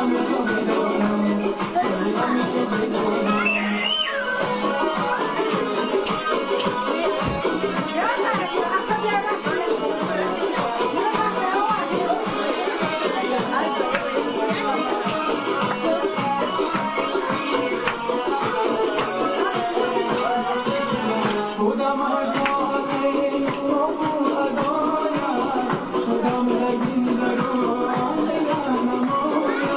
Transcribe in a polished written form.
Ғами ту бидонам, аз ғами ту бидонам. Будам ҳар соате қабул адоят, шудам разин дарун раҳнамоят.